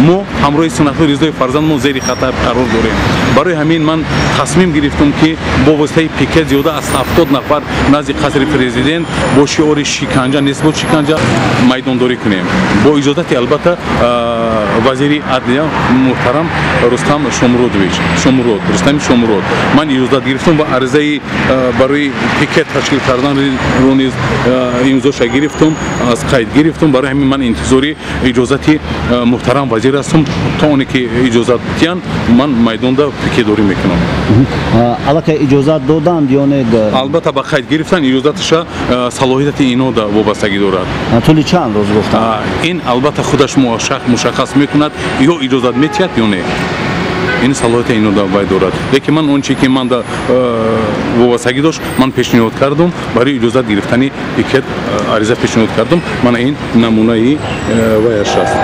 Мо ҳамроҳи Сунатулло Ризоев фарзандмон зери хатар қарор дорем. Барои ҳамин ман тасмим гирифтам, ки бо воситаи пикет зиёда аз 70 нафар назди қасри президент бо шиори шиканҷа нест буд шиканҷа майдондорӣ кунем. Бо иҷозати албатта вазири адлия муҳтарам Рустам Шомуродович Шомурод, Рустами Шомурод, ман иҷозат гирифтам ва аризаи барои пикет ташкил карданро низ имзоша гирифтам, аз қайд гирифтам. Барои ҳамин ман интизори иҷозати муҳтарам вазир ҳастам, то оне ки иҷозат диҳанд, ман майдонда пикетдорӣ мекунам. Аллакай иҷозат доданд ё не? Албатта, ба қайд гирифтан иҷозаташа салоҳияти ино вобастагӣ дорад. Тӯли чанд рӯз гуфтанд? Ин албатта худаш мушаххас мекунад, ё иҷозат метиҳад ё не. Ин салоҳияти ино вай дорад. Лекин ман он чи ки ман вобастагӣ дошт, ман пешниҳод кардам барои иҷозат гирифтани пикет, ариза пешниҳод кардам. Мана ин намунаи ваяш аст.